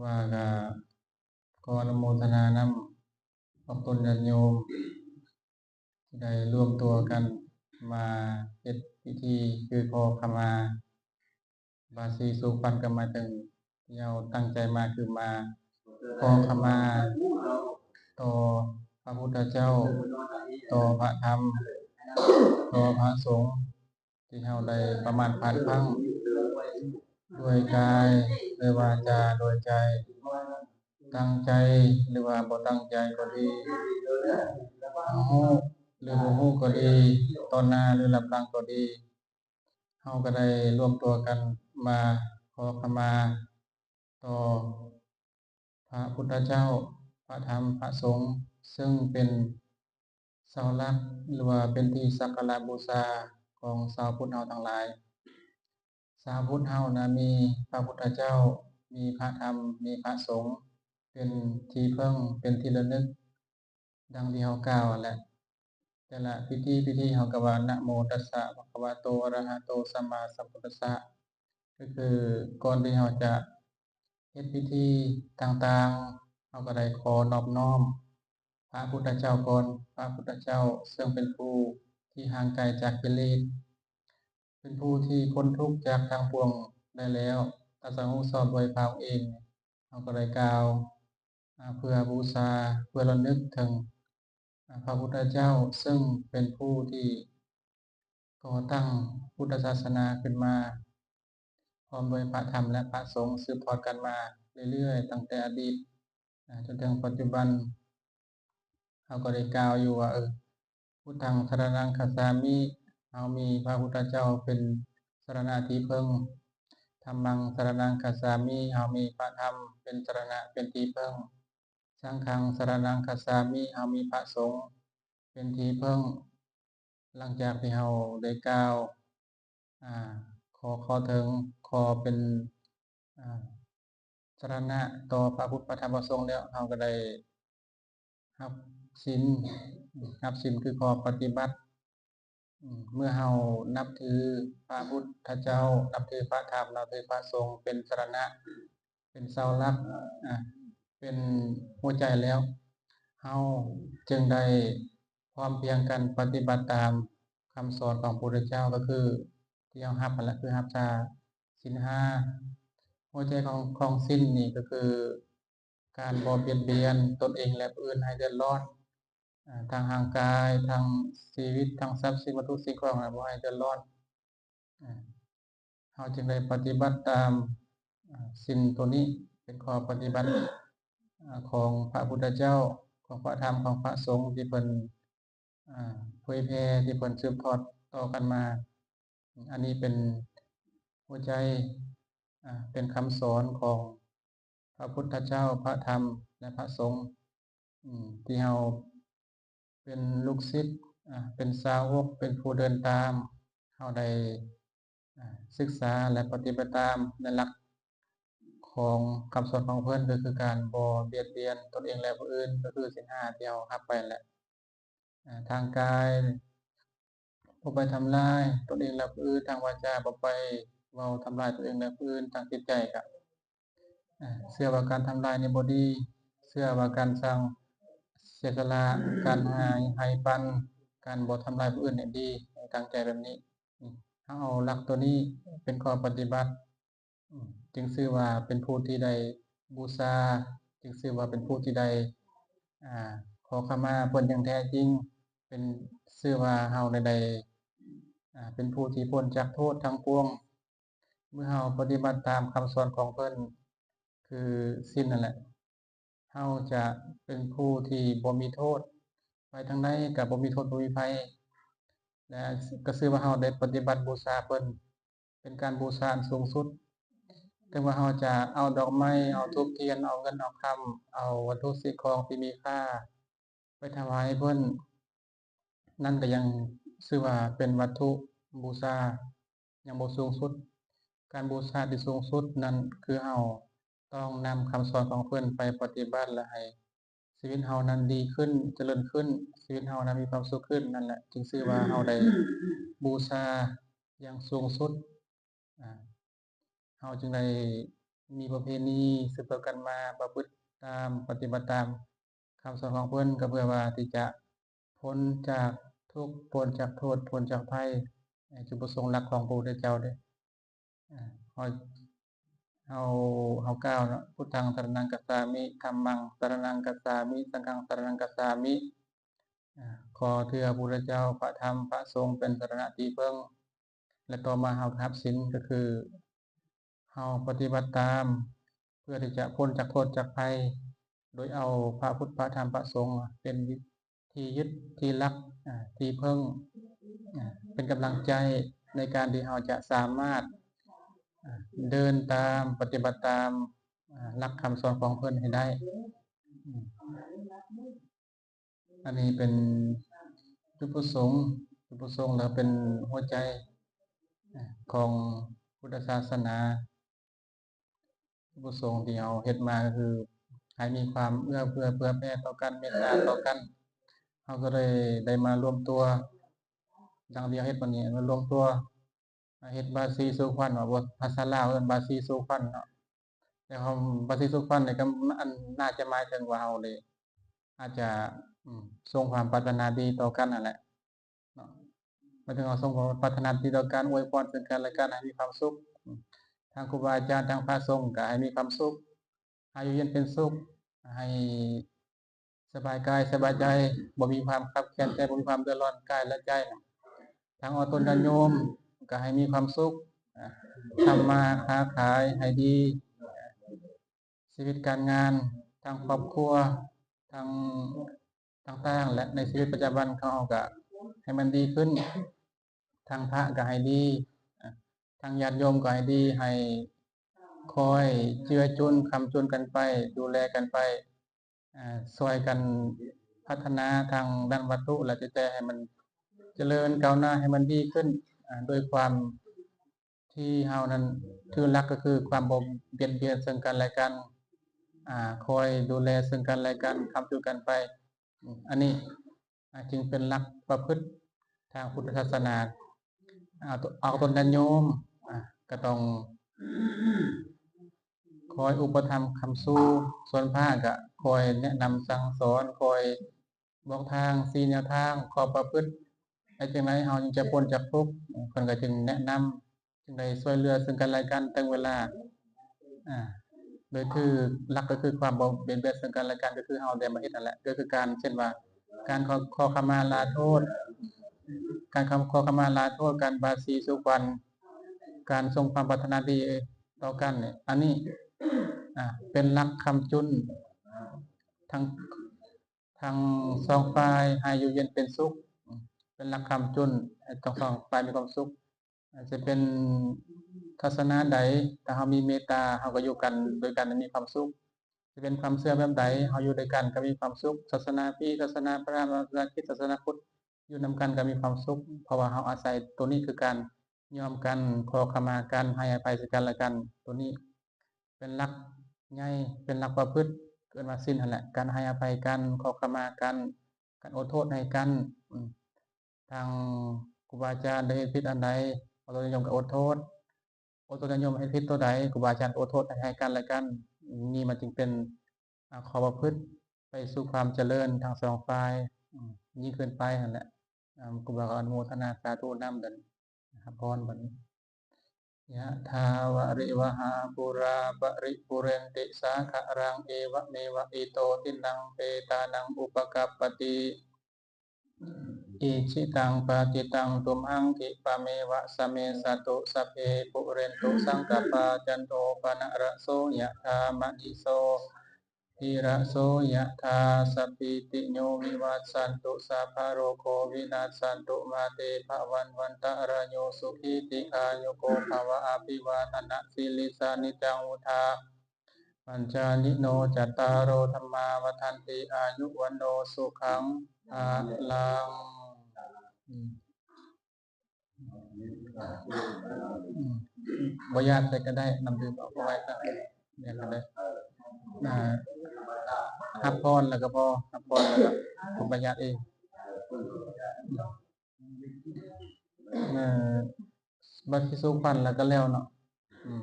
ວ່າກະຂໍອະນຸໂມທະນານຳພວກຕົນຍາດໂຍມ ທີ່ໄດ້ລວມຕົວກັນມາເຮັດພິທີ ຄືຂໍຂະມາ ບາສີສູ່ຂວັນກໍໝາຍເຖິງທີ່ເຮົາຕັ້ງໃຈມາ ຄືມາຂໍຂະມາຕໍ່ພະພຸດທະເຈົ້າ, ຕໍ່ພະທຳ, ຕໍ່ພະສົງ ທີ່ເຮົາໄດ້ປະມາດພາດພລັ້ງ ດ້ວຍກາຍ ດ້ວຍວາຈາ ດ້ວຍໃຈ, ຕັ້ງໃຈ ຫຼືວ່າບໍ່ຕັ້ງໃຈກໍດີ, ເຮົາຮູ້ ຫຼືບໍ່ຮູ້ກໍດີ, ຕໍ່ໜ້າ ຫຼືລັບຫຼັງກໍດີ, ເຮົາກໍໄດ້ລວມຕົວກັນມາຂໍຂະມາຕໍ່ພະພຸດທະເຈົ້າ, ພະທຳ, ພະສົງ, ເຊິ່ງເປັນເສົາຫຼັກ ຫຼືວ່າເປັນທີ່ສັກກາລະບູຊາຂອງຊາວພຸດເຮົາທັງຫຼາຍ. ຊາວພຸດເຮົານະ ມີພະພຸດທະເຈົ້າ, ມີພະທຳ, ມີພະສົງ ເປັນທີ່ເພິ່ງ, ເປັນທີ່ລະນຶກ ດັ່ງທີ່ເຮົາກ່າວຫັ້ນແຫຼະ. ແຕ່ລະພິທີ, ພິທີເຮົາກໍວ່າ ນະໂມຕັດສະ ພະຄະວະໂຕ ອະຣະຫະໂຕ ສຳມາສຳພຸດທັດສະ ກໍຄືກ່ອນທີ່ເຮົາຈະເຮັດພິທີຕ່າງໆ ເຮົາກໍໄດ້ຂໍນອບນ້ອມພະພຸດທະເຈົ້າກ່ອນ. ພະພຸດທະເຈົ້າເຊິ່ງເປັນຜູ້ທີ່ຫ່າງໄກຈາກກິເລດ, ເປັນຜູ້ທີ່ພົ້ນທຸກຈາກທັງປວງໄດ້ແລ້ວ, ຕັດສະຮູ້ຊອບດ້ວຍພະອົງເອງ. ເຮົາກໍໄດ້ກ່າວ ອາ ເພື່ອບູຊາ, ເພື່ອລະນຶກເຖິງ ອາ ພະພຸດທະເຈົ້າ ເຊິ່ງເປັນຜູ້ທີ່ກໍ່ຕັ້ງພຸດທະສາສະໜາຂຶ້ນມາ, ພ້ອມດ້ວຍພະທຳ ແລະ ພະສົງ ສືບທອດກັນມາເລື້ອຍໆ ຕັ້ງແຕ່ອະດີດ ອາ ຈົນເຖິງປັດຈຸບັນ. ເຮົາກໍໄດ້ກ່າວຢູ່ວ່າ ເອີ ພຸດທັງສະລະນັງຄັດສາມິ, ເຮົາມີພະພຸດທະເຈົ້າເປັນສະລະນະທີ່ເພິ່ງ. ທຳມັງສະລະນັງຄັດສາມິ, ເຮົາມີພະທຳເປັນສະລະນະ ເປັນທີ່ເພິ່ງ. ສັງຄັງສະລະນັງຄັດສາມິ, ເຮົາມີພະສົງເປັນທີ່ເພິ່ງ. ຫຼັງຈາກທີ່ເຮົາໄດ້ກ່າວ ອາ ຂໍເຂົ້າເຖິງ ຂໍເປັນ ອາ ສະລະນະຕໍ່ພະພຸດ ພະທຳ ພະສົງແລ້ວ, ເຮົາກໍໄດ້ຮັບສິນ, ຮັບສິນຄືຂໍ້ປະຕິບັດ. ເມື່ອເຮົານັບຖືພະພຸດທະເຈົ້າ, ນັບຖືພະທຳ, ນັບຖືພະສົງເປັນສະລະນະ, ເປັນເສົາຫຼັກ, ອາ ເປັນຫົວໃຈແລ້ວ, ເຮົາຈຶ່ງໄດ້ພ້ອມພຽງກັນປະຕິບັດຕາມຄຳສອນຂອງພະພຸດທະເຈົ້າ, ກໍຄືທີ່ເຮົາຮັບຫັ້ນແຫຼະ, ຄືຮັບຊາສິນຫ້າ. ຫົວໃຈຂອງ, ຂອງສິນນີ້ກໍຄື ການບໍ່ບຽດບຽນຕົນເອງ ແລະ ຜູ້ອື່ນໃຫ້ເດືອດຮ້ອນ, ອາ ທັງຮ່າງກາຍ, ທັງຊີວິດ, ທັງຊັບສິນວັດຖຸສິ່ງຂອງ ແລະ ບໍ່ໃຫ້ເດືອດຮ້ອນ. ອາ ເຮົາຈຶ່ງໄດ້ປະຕິບັດຕາມ ອາ ສິນໂຕນີ້ ເປັນຂໍ້ປະຕິບັດ ອາ ຂອງພະພຸດທະເຈົ້າ, ຂອງພະທຳ, ຂອງພະສົງ ທີ່ເພິ່ນ ອາ ເຜີຍແຜ່ ທີ່ເພິ່ນສືບທອດຕໍ່ກັນມາ. ອັນນີ້ເປັນຫົວໃຈ, ອາ ເປັນຄຳສອນຂອງພະພຸດທະເຈົ້າ, ພະທຳ ແລະ ພະສົງ ອາ ທີ່ເຮົາເປັນລູກສິດ, ອາ ເປັນສາວົກ, ເປັນຜູ້ເດີນຕາມ, ເຮົາໄດ້ ອາ ສຶກສາ ແລະ ປະຕິບັດຕາມໃນຫຼັກຂອງຄຳສອນຂອງເພິ່ນ, ກໍຄືການບໍ່ບຽດບຽນຕົນເອງ ແລະ ຜູ້ອື່ນ, ກໍຄືສິນຫ້າທີ່ເຮົາຮັບໄປນັ້ນແຫຼະ. ອາ ທາງກາຍ ບໍ່ໄປທຳລາຍຕົນເອງ ແລະ ຜູ້ອື່ນ, ທາງວາຈາ ບໍ່ໄປເວົ້າທຳລາຍຕົນເອງ ແລະ ຜູ້ອື່ນ, ທາງຈິດໃຈກະ ອາ ເຊື່ອວ່າການທຳລາຍນີ້ບໍ່ດີ, ເຊື່ອວ່າການສ້າງເສຍສະຫຼະ, ການໃຫ້, ໃຫ້ປັນ, ການບໍ່ທຳລາຍຜູ້ອື່ນນີ້ດີ, ໃຫ້ຕັ້ງໃຈແບບນີ້. ເຮົາເອົາຫຼັກໂຕນີ້ເປັນຂໍ້ປະຕິບັດ ອາ ຈຶ່ງຊື່ວ່າເປັນຜູ້ທີ່ໄດ້ບູຊາ, ຈຶ່ງຊື່ວ່າເປັນຜູ້ທີ່ໄດ້ ອາ ຂໍຂະມາເພິ່ນຢ່າງແທ້ຈິງ, ເປັນ ຊື່ວ່າເຮົາໄດ້ ໄດ້ ອາ ເປັນຜູ້ທີ່ພົ້ນຈາກໂທດທັງປວງ. ເມື່ອເຮົາປະຕິບັດຕາມຄຳສອນຂອງເພິ່ນ ຄືສິນນັ້ນແຫຼະ, ເຮົາຈະເປັນຜູ້ທີ່ບໍ່ມີໂທດ, ໄປທາງໃດກໍບໍ່ມີໂທດ ບໍ່ມີໄພ ແລະ ກໍຊື່ວ່າເຮົາໄດ້ປະຕິບັດບູຊາເພິ່ນ ເປັນການບູຊາອັນສູງສຸດ. ເຖິງວ່າເຮົາຈະເອົາດອກໄມ້, ເອົາທູບທຽນ, ເອົາເງິນເອົາຄຳ, ເອົາວັດຖຸສິ່ງຂອງທີ່ມີຄ່າໄປຖວາຍເພິ່ນ, ນັ້ນກໍຍັງຊື່ວ່າເປັນວັດຖຸບູຊາຍັງບໍ່ສູງສຸດ. ການບູຊາທີ່ສູງສຸດນັ້ນ ຄືເຮົາຕ້ອງນຳຄຳສອນຂອງເພິ່ນໄປປະຕິບັດ ແລະ ໃຫ້ຊີວິດເຮົານັ້ນດີຂຶ້ນ, ຈະເລີນຂຶ້ນ, ຊີວິດເຮົານັ້ນມີຄວາມສຸກຂຶ້ນ, ນັ້ນແຫຼະຈຶ່ງຊື່ວ່າເຮົາໄດ້ບູຊາຢ່າງສູງສຸດ. ອາ ເຮົາຈຶ່ງໄດ້ ມີປະເພນີສືບຕໍ່ກັນມາ ປະພຶດຕາມ ປະຕິບັດຕາມຄຳສອນຂອງເພິ່ນ ກໍເພື່ອວ່າທີ່ຈະພົ້ນຈາກທຸກ ພົ້ນຈາກໂທດ ພົ້ນຈາກໄພ ໃນຈຸດປະສົງຫຼັກຂອງພະພຸດທະເຈົ້າເດ້. ເຮົາ ເຮົາ ເຮົາກ່າວເນາະ ພຸດທັງສະຣະນັງກັດສາມິ ທຳມັງສະຣະນັງກັດສາມິ ສັງຄັງສະຣະນັງກັດສາມິ ຂໍເທື່ອພະພຸດທະເຈົ້າ ພະທຳ ພະສົງເປັນສະຣະນະທີ່ເພິ່ງ ແລະ ຕໍ່ມາເຮົາກໍຮັບສິນ ກໍຄືເຮົາປະຕິບັດຕາມ ເພື່ອທີ່ຈະພົ້ນຈາກໂທດຈາກໄພ ໂດຍເອົາພະພຸດ ພະທຳ ພະສົງເປັນທີ່ຍຶດ ທີ່ຫຼັກ ອາ ທີ່ເພິ່ງ ອາ ເປັນກຳລັງໃຈໃນການທີ່ເຮົາຈະສາມາດ ອາ ເດີນຕາມ ປະຕິບັດຕາມ ອາ ຫຼັກຄຳສອນຂອງເພິ່ນໃຫ້ໄດ້. ອັນນີ້ເປັນຈຸດປະສົງ ຈຸດປະສົງ ແລະ ເປັນຫົວໃຈຂອງພຸດທະສາສະໜາ. ຈຸດປະສົງທີ່ເຮົາເຮັດມາກໍຄືໃຫ້ມີຄວາມເອື້ອເຟື້ອເຜື່ອແຜ່ຕໍ່ກັນ ເມດຕາຕໍ່ກັນ. ເຮົາກໍເລີຍໄດ້ມາລວມຕົວ ດັ່ງທີ່ເຮົາເຮັດມານີ້ ມາລວມຕົວ ເຮັດບາສີສູ່ຂວັນ ວ່າ ພາສາລາວເອີ້ນບາສີສູ່ຂວັນເນາະ. ແຕ່ຄຳບາສີສູ່ຂວັນນີ້ກໍ ອັນ ໜ້າຈະໝາຍເຖິງວ່າເຮົາໄດ້ ອາດຈະ ອາ ສົ່ງຄວາມປາດຖະໜາດີຕໍ່ກັນຫັ້ນແຫຼະເນາະ. ໝາຍເຖິງເຮົາສົ່ງຄວາມປາດຖະໜາດີຕໍ່ກັນ ອວຍພອນເຊິ່ງກັນແລະກັນໃຫ້ມີຄວາມສຸກ. ອາ ທາງຄູບາອາຈານ ທາງພະສົງກໍໃຫ້ມີຄວາມສຸກ ໃຫ້ຢູ່ເຢັນເປັນສຸກ ໃຫ້ສະບາຍກາຍສະບາຍໃຈ ບໍ່ມີຄວາມຄັບແຄ້ນໃຈ ບໍ່ມີຄວາມເດືອດຮ້ອນກາຍແລະໃຈ. ທາງອອກຕົນຍາດໂຍມກໍໃຫ້ມີຄວາມສຸກ ອາ ທຳມາຄ້າຂາຍໃຫ້ດີ ອາ ຊີວິດການງານ ທາງຄອບຄົວ ທາງຕ່າງໆ ແລະ ໃນຊີວິດປະຈຳວັນຂອງເຮົາກໍໃຫ້ມັນດີຂຶ້ນ. ທາງພະກໍໃຫ້ດີ ອາ ທາງຍາດໂຍມກໍໃຫ້ດີ ໃຫ້ຄອຍເຈືອຈຸນຄ້ຳຈຸນກັນໄປ ດູແລກັນໄປ ອາ ຊ່ວຍກັນພັດທະນາທາງດ້ານວັດຖຸ ແລະ ຈິດໃຈໃຫ້ມັນຈະເລີນກ້າວໜ້າ ໃຫ້ມັນດີຂຶ້ນ ອາ ໂດຍຄວາມທີ່ເຮົານັ້ນຖືຫຼັກກໍຄືຄວາມບໍ່ບຽດບຽນເຊິ່ງກັນແລະກັນ ອາ ຄອຍດູແລເຊິ່ງກັນແລະກັນ ຄ້ຳຈຸນກັນໄປ. ອັນນີ້ ອາ ຈຶ່ງເປັນຫຼັກປະພຶດທາງພຸດທະສາສະໜາ. ອາ ເອົາຕົນຍາດໂຍມ ອາ ກໍຕ້ອງຄອຍອຸປະຖຳຄ້ຳຊູ, ສ່ວນພະກໍຄອຍແນະນຳສັ່ງສອນ, ຄອຍບອກທາງ, ຊີ້ແນວທາງ, ຂໍ້ປະພຶດ ເຮັດຈັ່ງໃດເຮົາຈຶ່ງຈະພົ້ນຈາກທຸກ, ເພິ່ນກໍຈຶ່ງແນະນຳ ຈຶ່ງໄດ້ຊ່ວຍເຫຼືອເຊິ່ງກັນແລະກັນ ເຖິງເວລາ ອາ ໂດຍຖືກຫຼັກກໍຄືຄວາມບໍ່ບຽດບຽນເຊິ່ງກັນແລະກັນ ກໍຄືເຮົາໄດ້ມາເຮັດນັ້ນແຫຼະ ກໍຄືການ ເຊັ່ນວ່າ ການຂໍ ຂໍຂະມາລາໂທດ ການຂໍຂະມາລາໂທດ, ການບາສີສູ່ຂວັນ, ການສົ່ງຄວາມປາດຖະໜາດີຕໍ່ກັນນີ້ ອັນນີ້ ອາ ເປັນຫຼັກຄ້ຳຈຸນທັງ ທັງສອງຝ່າຍໃຫ້ຢູ່ເຢັນເປັນສຸກ ເປັນຫຼັກຄ້ຳຈຸນໃຫ້ທັງສອງຝ່າຍມີຄວາມສຸກ. ອາດຈະເປັນສາສະໜາໃດ ຖ້າເຮົາມີເມດຕາ ເຮົາກໍຢູ່ກັນ ດ້ວຍກັນມີຄວາມສຸກ. ຈະເປັນຄວາມເຊື່ອແບບໃດ ເຮົາຢູ່ດ້ວຍກັນກໍມີຄວາມສຸກ. ສາສະໜາພີ, ສາສະໜາພຣາມ, ສາສະໜາຄຣິດ, ສາສະໜາພຸດ ຢູ່ນຳກັນກໍມີຄວາມສຸກ ເພາະວ່າເຮົາອາໄສໂຕນີ້ຄືການຍອມກັນ, ຂໍຂະມາກັນ, ໃຫ້ອະໄພເຊິ່ງກັນແລະກັນ. ໂຕນີ້ເປັນຫຼັກໃຫຍ່ ເປັນຫຼັກປະພຶດ ເອີ້ນວ່າສິນຫັ້ນແຫຼະ ການໃຫ້ອະໄພກັນ, ຂໍຂະມາກັນ, ການອົດໂທດໃຫ້ກັນ. ອາ ທາງຄູບາອາຈານໄດ້ເຮັດຜິດອັນໃດ ອອກຕົນຍາດໂຍມກໍອົດໂທດ, ອອກຕົນຍາດໂຍມເຮັດຜິດຕົວໃດ ຄູບາອາຈານກໍອົດໂທດໃຫ້ກັນແລະກັນ. ນີ້ມັນຈຶ່ງເປັນ ອາ ຂໍ້ປະພຶດໄປສູ່ຄວາມຈະເລີນທັງສອງຝ່າຍ ອາ ຍິ່ງຂຶ້ນໄປຫັ້ນແຫຼະ. ອາ ຄູບາກໍອະນຸໂມທະນາສາທຸນຳ ເດີ ຮັບພອນບັດນີ້. ຍະຖາວາລິວະຫາປູຣາປະລິປູເຣນຕິສາຄະລັງ ເອວະເມວະ ອິໂຕ ທິນນັງ ເປຕານັງ ອຸປະກັບປະຕິ ອິຊິຕັງ ປັດຕິຕັງ ຕຸມຫັງ ຂິປະເມວະ ສະເມສະຕຸ ສັບເພ ປຸເຣນຕຸ ສັງກະປາ ຈັນໂທ ປະນະລະໂສ ຍະຖາ ມະນີ ໂຊ ຕິລະໂສ ຍະຖາ ສັບພີຕິໂຍ ວິວັດສັນຕຸ ສັບພະໂລໂກ ວິນັດສັນຕຸ ມາເຕ ພະວັດວັນຕະຣາໂຍ ສຸຂີ ດີຄາຍຸໂກ ພະວະ ອະພິວາທະນະ ສິລິສາ ນິດຈັງ ວຸດທາ ປັນຊາລີໂນ ຈັດຕາໂລ ທຳມາ ວັດທັນຕິ ອາຍຸ ວັນໂນ ສຸຂັງ ພະລັງ. ອືມ ອືມ ບໍ່ຢາກໃສ່ກໍໄດ້ ນ້ຳດື່ມເອົາໄວ້ກໍໄດ້ ຢາກກໍໄດ້. ອາ ຮັບພອນແລ້ວກໍພໍ ຮັບພອນແລ້ວກໍບໍ່ຢາກເອງ. ເອີ ບັດທີ່ສູ່ຂວັນແລ້ວກໍແລ້ວເນາະ. ອືມ